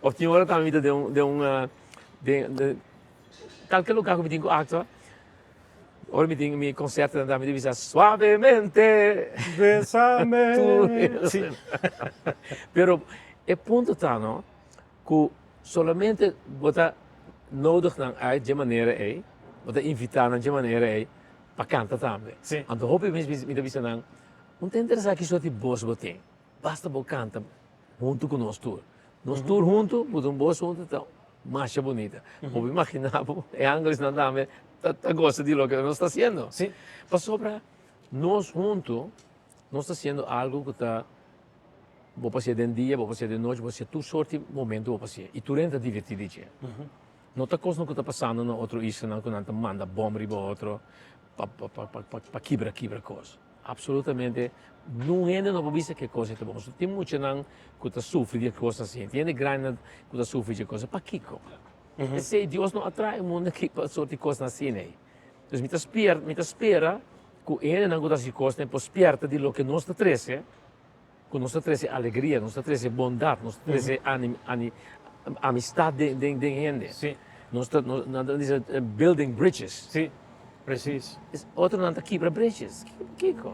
Of tin ora tambe mi ta den un, den un, den, den kalke lugar ku mi tin ku aktua, ora mi tin mi konsertonan tambe mi ta bisa suavemente. Besame. Sí. Pero e punto ta no, Ku solamente bo ta nodig nan uit dje manera ei, bo ta invitá nan dje manera ei pa kanta tambe. Sí. Anto hopi bes mi ta bisa nan, No ta interesá ki sort di bos bo tin, basta bo kanta huntu ku nos tur. Nos tur huntu, bo ta un bos huntu ta masha bunita. Bo por imaginá bo e angelesnan tambe ta gosa di loke nos ta hasiendo. Sí. Pasobra nos huntu nos ta hasiendo algu ku ta Bo por hasié den dia, bo por hasié den nochi, bo por hasié tur sort di momento bo por hasié. I tur hende ta divertí di dje. No ta kosnan ku ta pasando na otro islanan ku nan ta manda bòm riba otro pa pa pa pa kibra kibra kos. Apsolutamente nun hende no por bisa ku e kos ei ta bon. Pasobra tin muchanan ku ta sufri di e kos asina, tin hende grandinan ku ta sufri di e kos. Pakiko? Esei Dios no a traha e mundu aki pa sort di kosnan asina ei. Dus mi ta spier mi ta spera ku e hendenan ku ta hasi kosnan por spierta di loke nos ta trese. Ku nos ta trese alegria, nos ta trese bondat, nos ta trese amistat den hende. Sí. Nos ta, nan ta bisa building bridges. Sí, precies. Otronan ta kibra bridges. Kiko?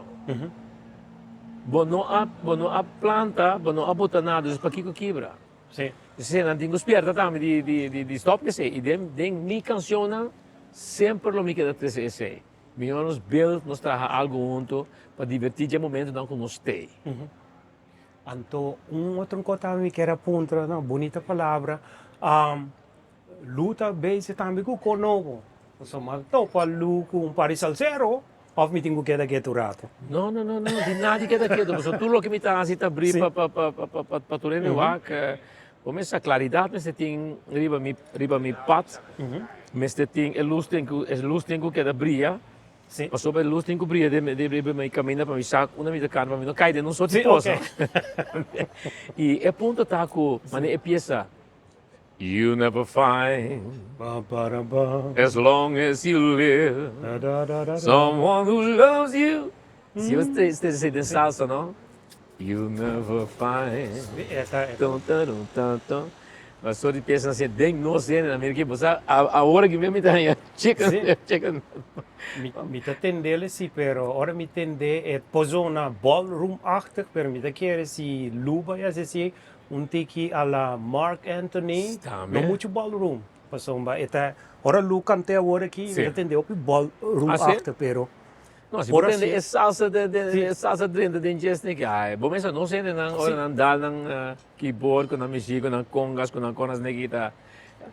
Bo no a, bo no a planta, bo no a bota nada, dus pakiko kibra? Sí. Esei nan tin ku spierta tambe di di di di stop esei. I den den mi kanshonnan semper lo mi keda trese esei. Mihor nos build, nos traha algu hunto pa divertí dje momentonan ku nos stay. Anto un otro kos tambe mi kier a puntra, no, bunita palabra, Lu ta bezig tambe ku kos nobo. Pasobra mi a topa Lu ku un par di salsero òf mi tin ku keda ketu un ratu? No, no, no, no, di nada keda ketu, pasobra tur loke mi ta hasi ta bri pa pa pa pa pa pa tur hende wak. Bo mester sa klaridat mester tin riba mi riba mi pat, mester tin e lus tin ku e lus tin ku keda bria, pasobra e lus tin ku bria den riba mi kaminda pa mi sa unda mi ta kana pa mi no kai den un sort di kos. I e punto ta ku manera e piesa You never find as long as you live someone who loves you Si bo ta den salsa no You never find Tun tarun tan tun Pastor di piensa así den nos hende na mira ki bo sa awor aki mi ta haña chicken chicken. Mi ta tendele si pero ora mi tende e por zona ballroom-achtig pero mi ta kere si Luba y así un tiki a la Marc Anthony no mucho ballroom pasobra e ta ora Lu kante awor aki mi ta tende hopi ballroom-achtig pero No, si bo tende e salsa de e salsa drenta den djes niki, ai, bo mester nos hendenan ora nan dal nan keyboard ku nan muziek, ku nan congas, ku nan konas niki ta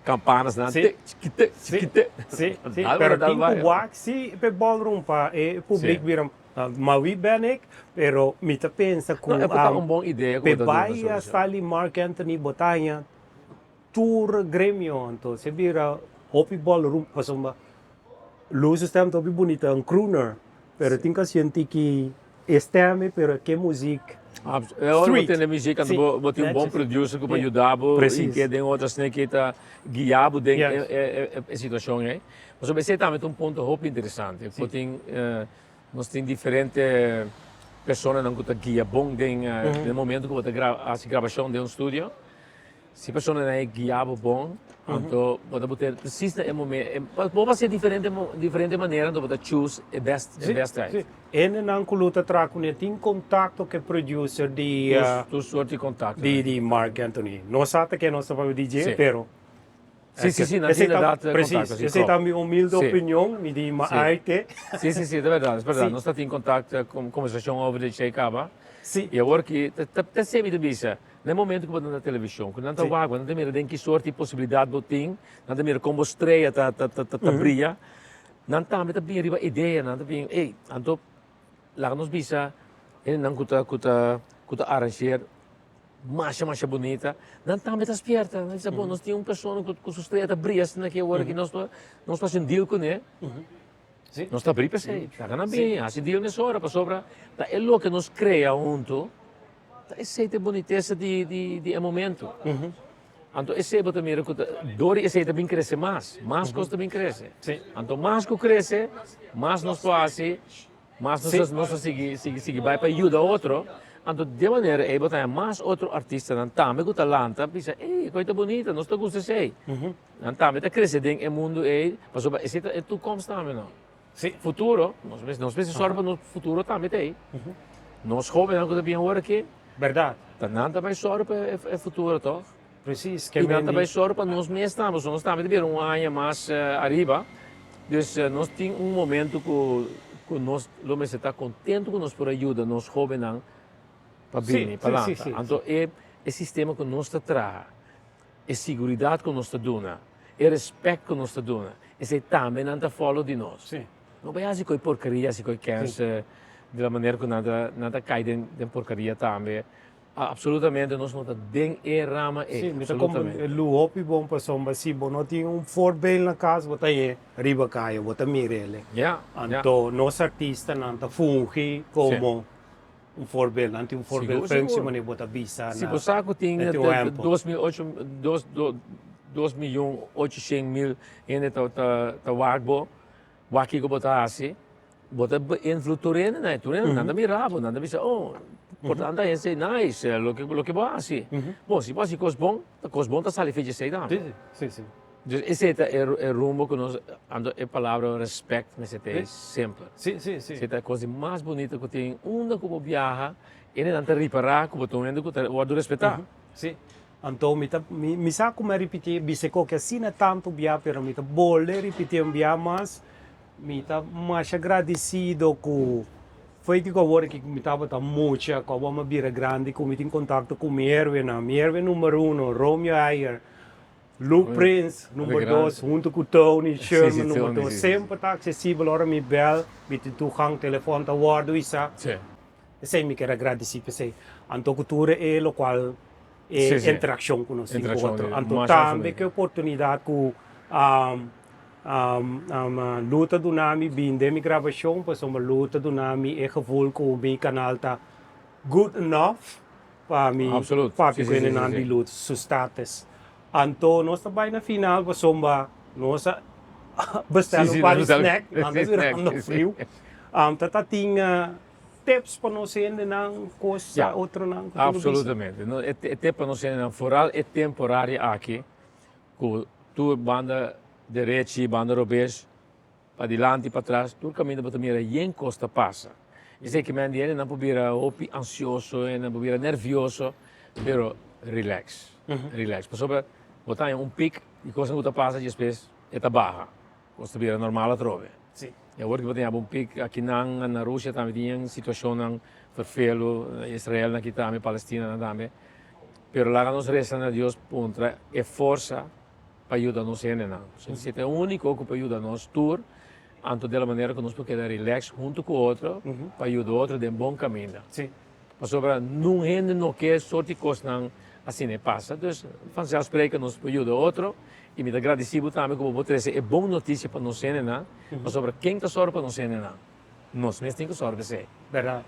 campanas nan te chikite chikite. Si, si, pero tin ku wak si p'e ballroom pa e publiek bira mawi ben ik, pero mi ta pensa ku No, e por ta un bon idea ku p'e bo ta duna bai solucion. style di Marc Anthony bo ta haña tur gremio, anto si bira hopi ballroom pasobra Lu su stem ta hopi bunita, un crooner, pero tin cancion tiki e stem ei, pero ke muziek E ora bo tende muziek anto bo bo tin un bon producer ku por yuda bo i ke den otro asina ke ta guia bo den e situacion ei. Pasobra esei tambe ta un punto hopi interesante. Bo tin nos tin diferente personanan ku ta guia bon den den momento ku bo ta hasi grabacion den un studio. Si personanan e guia bo bon, anto bo ta bot'e precies na e momento. Bo por haci'e diferente diferente manera, anto bo ta choose e best e best tijd. Si, hendenan ku lo ta traha kuné tin kontakto ku e producer di Tur soort di kontakto. Di Marc Anthony. No sa ta ke nos ta papia di dje, pero Si, si, si, nan tin inderdaad kontakto. Precies, esei ta mi humilde opinion, mi di mi arte. Si, si, si, ta berdad, es berdad. Nos ta tin kontakto, kombersashon over di dje kaba. I awor ki ta esei mi ta bisa. Na e momento ku bo ta na televishon, ku nan ta wak bo, nan ta mira den ki sorti posibilidat bo tin, nan ta mira kon bo strea ta ta ta ta bria, nan tambe ta bin riba idea, nan ta bin, ey, anto laga nos bisa hendenan ku ta ku ta ku ta arrangeer masha masha bunita, nan tambe ta spierta, nan bisa, bon, nos tin un persona ku ku su strea ta bria asina aki awor aki nos por nos por hasi un deal kuné. Nos ta bri p'esei, laga nan bin, hasi deal mesora, pasobra ta e loke nos krea huntu. Ta esei ta e bonitesa di di di e momento. Anto esei bo ta mira ku ta dor di esei ta bin krese mas, mas kos ta bin krese. Anto mas ku krese, mas nos por hasi, mas nos nos ta sigui sigui sigui bai pa yuda otro. Anto di e manera ei bo ta haña mas otro artistanan tambe ku ta lanta bisa, ey, e kos ta bonita, nos ta gusta esei. Nan tambe ta krese den e mundu ei, pasobra esei ta e toekomst tambe no. Futuro, nos nos mester sòru pa nos futuro tambe ta ei. Nos hóbennan ku ta bin awor aki, Bèrdat. ta nan ta bai sòru pa e futuro tòg? Presis. I nan ta bai sòru pa nos mes tambe, pasobra nos tambe ta bira un aña mas ariba. Dus nos tin un momento ku ku nos lo mester ta kontentu ku nos por a yuda nos hóbennan pa bini, pa lanta. Anto e e sistema ku nos ta traha, E siguridat ku nos ta duna, e respèt ku nos ta duna, esei tambe nan ta follow di nos. No bai hasi ku e porkeria, hasi ku e kèns di la manera ku nan ta nan ta kai den den porkeria tambe. Absolutamente nos no ta den e rama ei. Sí, mi ta komprende lu hopi bon pasobra si bo no tin un voorbeeld na kas bo ta ye riba kaya bo ta mira ele. Anto nos artistanan ta fungi komo Un voorbeeld, nan tin un voorbeeld functie wanneer bo ta bisa Si bo sa ku tin dos mil ocho dos dos miyon ocho shen mil hende ta ta ta wak bo, wak kiko bo ta hasi, bo ta beïnvloed tur hende nan, tur hende nan ta mira bo, nan ta bisa oh por tanto a hende nice loke loke bo hasi. Bon si bo hasi kos bon, ta kos bon ta sali fecha esei tambe. Si si. Dus esei ta e rumbo ku nos, anto e palabra respect mester ta ei semper. Sí, sí, sí. Esei ta e kos di mas bunita ku tin unda ku bo biaha, hendenan ta ripará ku bo ta un hende ku ta wòrdu respetá. Sí. Anto mi ta mi sa ku mi a ripití bisa e koke asina tantu bia pero mi ta bolbe ripití un bia mas, mi ta masha gradisido ku foi di ku awor aki ku mi tabata mucha ku awor mi a bira grandi ku mi tin kontakto ku mi héroenan, mi héroe number uno Romeo Heyer, Lou Prins number dos hunto ku Tony Sherman number dos semper ta aksesibel ora mi bèl mi tin toegang telefòn ta wòrdu isa. Esei mi kier a gradisí p'esei. Anto ku tur e lokual e interakshon ku nos tin ku otro. Anto tambe ku e oportunidat ku Lu ta duna mi bin den mi grabashon pasobra Lu ta duna mi e gevoel ku mi kanal ta good enough pa mi papia ku hendenan di Lu su status. Anto nos ta bai na final pasobra nos a bestel un par di snack, nan ta birando friu. Ta tin Tips pa nos hendenan, kos Ya, otronan ku tin ku bisa? absolutamente. No, e e tip pa nos hendenan, foral e temporaria aki, ku tur banda derechi, banda robes, padilanti, patras, tur kaminda bo ta mira yen kos ta pasa. Esei ke men di hendenan por bira hopi ansioso, hendenan por bira nervioso, pero relax, relax. Pasobra bo ta haña un pik di kosnan ku ta pasa despues e ta baha. Kos ta bira normal atrobe. Sí. I awor ki bo tin un pik akinan na Rusia tambe tin situacionnan ferfelu, Israel nan aki tambe, Palestina nan tambe. Pero laga nos resa na Dios puntra e forsa pa yuda nos hendenan. Si ta e unico cu por yuda nos tur, anto di la manera cu nos por keda relax hunto cu otro pa yuda otro den bon caminda. Sí. Pasobra nun hende no ke sorti kosnan asina e pasa. Dus vanzelfsprekend nos por yuda otro i mi ta gradisí bo tambe ku bo por trese e bon notisia pa nos hendenan, pasobra ken ta sòru pa nos hendenan? Nos mes tin ku sòru pa esei. Bèrdat.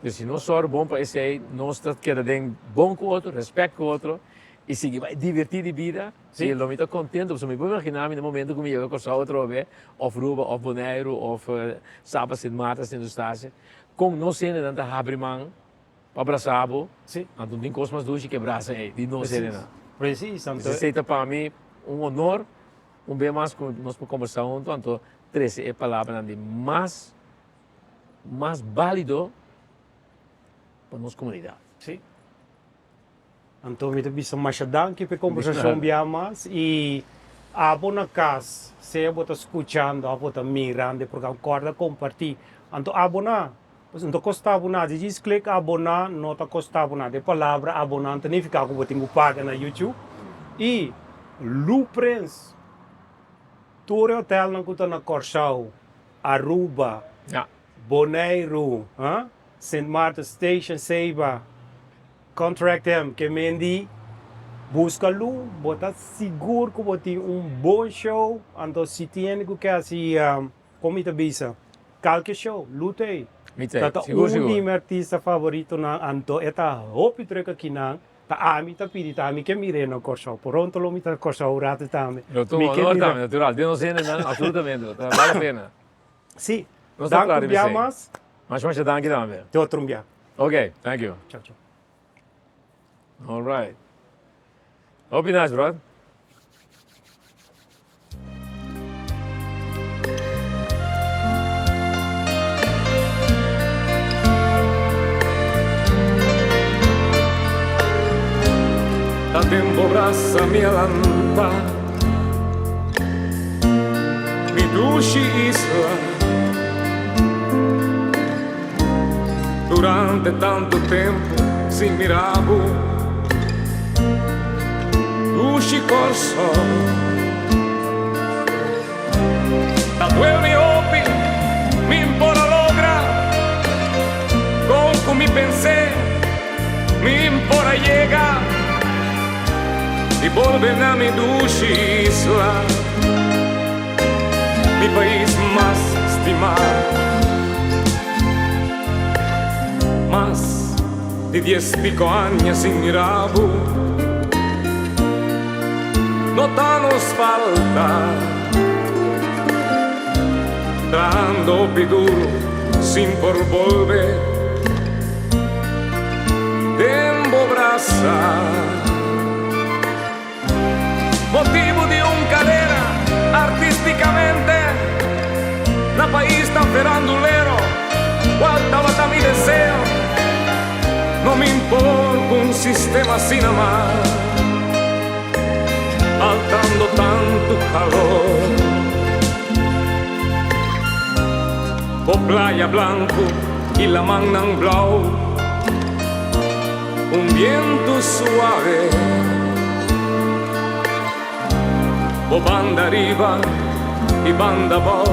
Dus si nos sòru bon pa esei, nos ta keda den bon ku otro, rèspèt ku otro i sigui bai divertí di bida. I lo mi ta kontentu pasobra mi por imaginá mi na momento ku mi yega Kòrsou atrobe òf Aruba òf Boneiru òf Saba, Sint Maarten, Sint Eustatius. Kon nos hendenan ta habri man pa brasa bo, Sí. anto no tin kos mas dushi ke brasa ei di nos hendenan. Precies, anto. Esei ta pa mi un honor un bes mas ku nos por kombersá huntu, anto trese e palabranan di mas mas bálido pa nos komunidat. Sí. Anto mi ta bisa masha danki pa e kombersashon bia mas i abo na kas sea bo ta skuchando of bo ta mirando e programa kòrda kompartí. Anto aboná, pues no ta kosta bo nada, djis klik aboná no ta kosta bo nada. E palabra aboná no ta nifiká ku bo tin ku paga na YouTube. I Lou Prins, tur e hotelnan ku ta na Kòrsou, Aruba, Boneiru, Sint Maarten, Station, Seiba. Contract em ke men di buska lu bo ta sigur ku bo tin un bon show anto si tin hende ku ke hasi kon mi ta bisa kalke show lu ta ei Mi ta ta ei ta sigur un sigur. di mi artista favoritonan anto e ta hopi druk akinan ta ami ta pidi ta ami ke mir'é na Kòrsou pronto lo mi ta Kòrsou un ratu tambe Lo ta un mi ke honor mira tambe natural den nos hendenan absolutamente ta bal la pena. Si Nos ta danki kla un riba bia esei. mas. Masha masha danki tambe. Te otro un bia. Ok, thank you. Chao chao. All right. Hopi nice, bro. Ta tempo brasa mi a lanta Mi dushi isla Durante tantu tempu sin mira bo Dushi Kòrsou Ta duel mi hopi mi por a logra Kon ku mi pens'é mi por a yega Di bolbe na mi dushi isla Mi pais mas stimá. Mas di dies piko aña sin mira bo No ta nos falta Trahando hopi duro sin por bolbe Den bo brasa. Motibu di un karera artístikamente na pais tan ferandulero kual tabata mi deseo. No mi importa un sistema asina mas. Faltando tantu kalor. Bo playa blanku i lamannan blou. Un bientu suave. Bo banda riba i banda bou.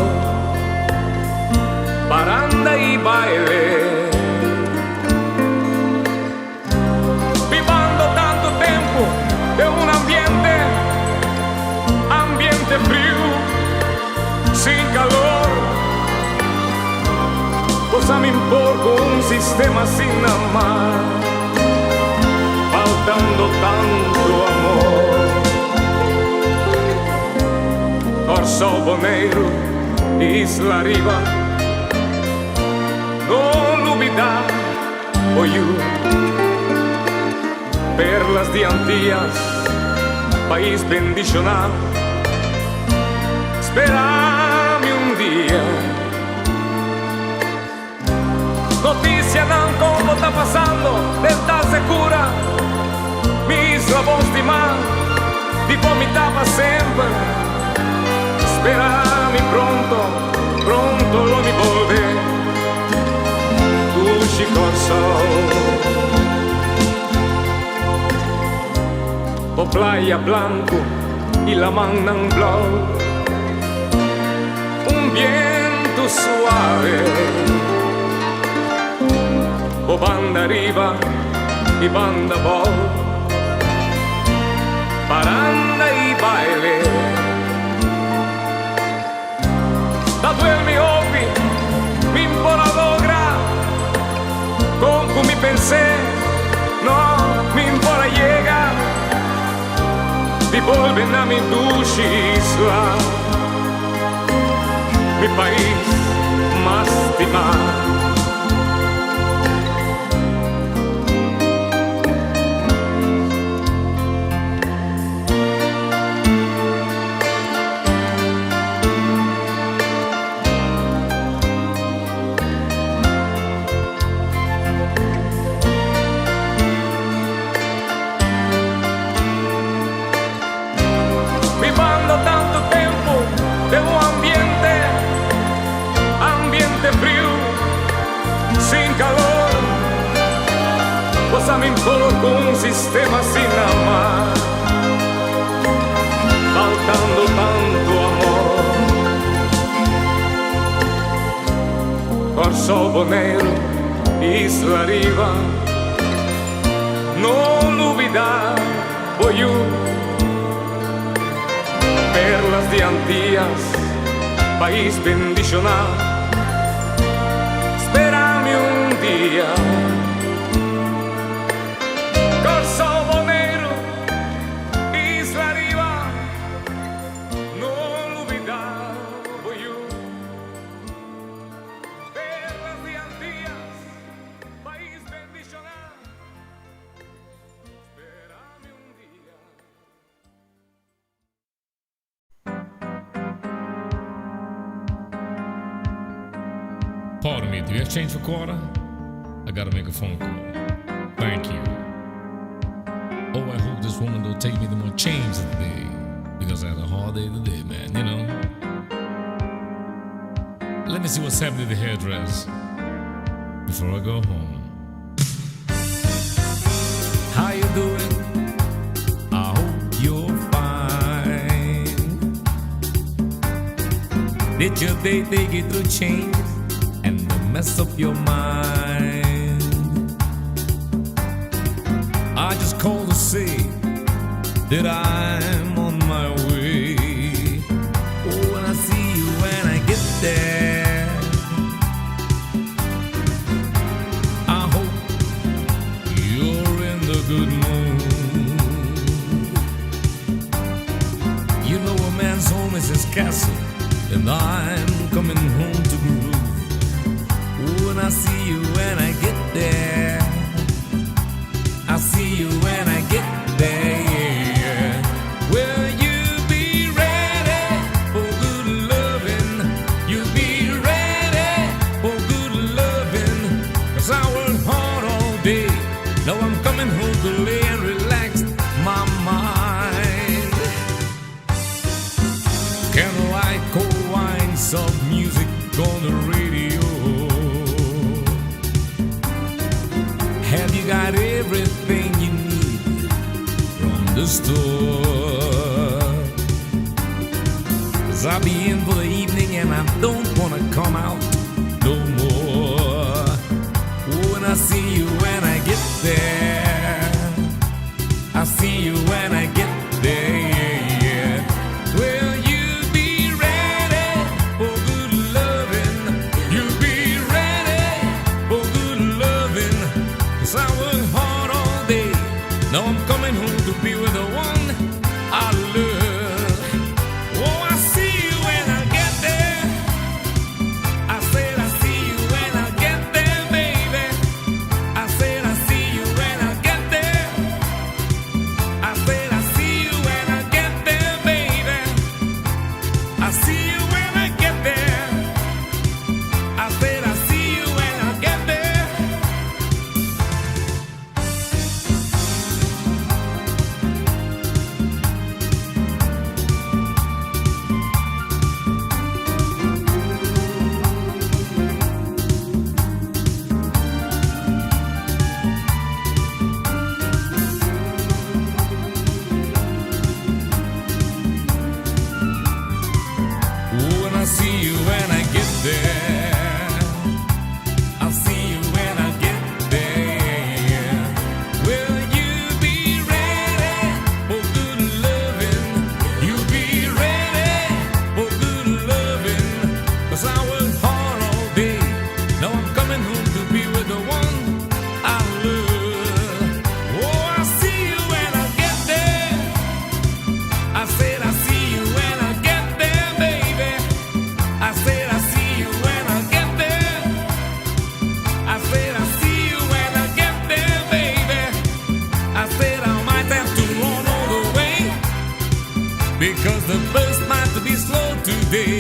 Paranda i baile. Bibando tantu tempu den un ambiente, ambiente friu, sin kalor. Bo sa mi por ku un sistema sin amar, faltando tantu amor. Kòrsou, Boneiru, Isla Riba, no lubidá bo yu. Perlas di Antias, pais bendishoná. Spera mi un dia. Notisianan kon bo ta pasando den ta sekura. Mi isla bon stimá, di bo mi ta pa semper. Spera mi pronto, pronto lo mi bolbe. Dushi Kòrsou. Bo playa blanku i lamannan blou. Un bientu suave. Bo banda riba i banda bou. Paranda i baile. Ta duel mi hopi, mi por a logra. Kon ku mi pens'é, no, mi por a yega. Di bolbe na mi dushi isla, mi pais mas stimá. Bibando tantu tempu den un ambiente, ambiente friu, sin kalor. Bo sa mi por ku un sistema sin amar, faltando tantu amor. Kòrsou, Boneiru, Isla Riba, no lubidá bo yu. Perlas di Antias, pais bendishoná, spera mi un dia. Kòrsou, Boneiru, Isla Riba, no lubidá bo yu. Perlas di Antias, pais bendishoná, spera mi un dia. Pardon me, do you have change for quarter? I gotta make a phone call. Thank you. Oh, I hope this woman don't take me the more change today. Because I had a hard day today, man, you know. Let me see what's happening to the hairdresser before I go home. How you doing? I hope you're fine. Did your day take you through change and mess up your mind? I just called to say that I'm on my way. Oh, and I see you when I get there. I hope you're in the good mood. You know a man's home is his castle, and I'm coming home to groove. Oh, and I see you when I get there. I see you when I get there. Yeah. Will you be ready for good loving? You'll be ready for good loving. Cause I worked hard all day. Now I'm coming home to lay and relax my mind. on the radio? Have you got everything you need from the store? Cause I'll be in for the evening and I don't wanna come out no more. Oh, and I see you when I get there. I see you when I get there. Yeah. Will you be ready for good loving? You'll be ready for good loving. 'Cause I work hard all day. Now I'm coming home to be with the one I love. Oh, I see you when I get there. I said I see you when I get there, baby. I said I see you when I get there. I said I see you when I get there, baby. I see you when I get there. I said I see you when I get there. Oh, and I see you when I get there. I'll see you when I get there. Will you be ready for good loving? You'll be ready for good loving. 'Cause I work hard all day. Now I'm coming home to be with the one I love. Oh, I see you when I get there. I said I see you when I get there, baby. I said I see you when I get there. I said I see you when I get there, baby. I said I might have to run all the way because the bus might be slow today.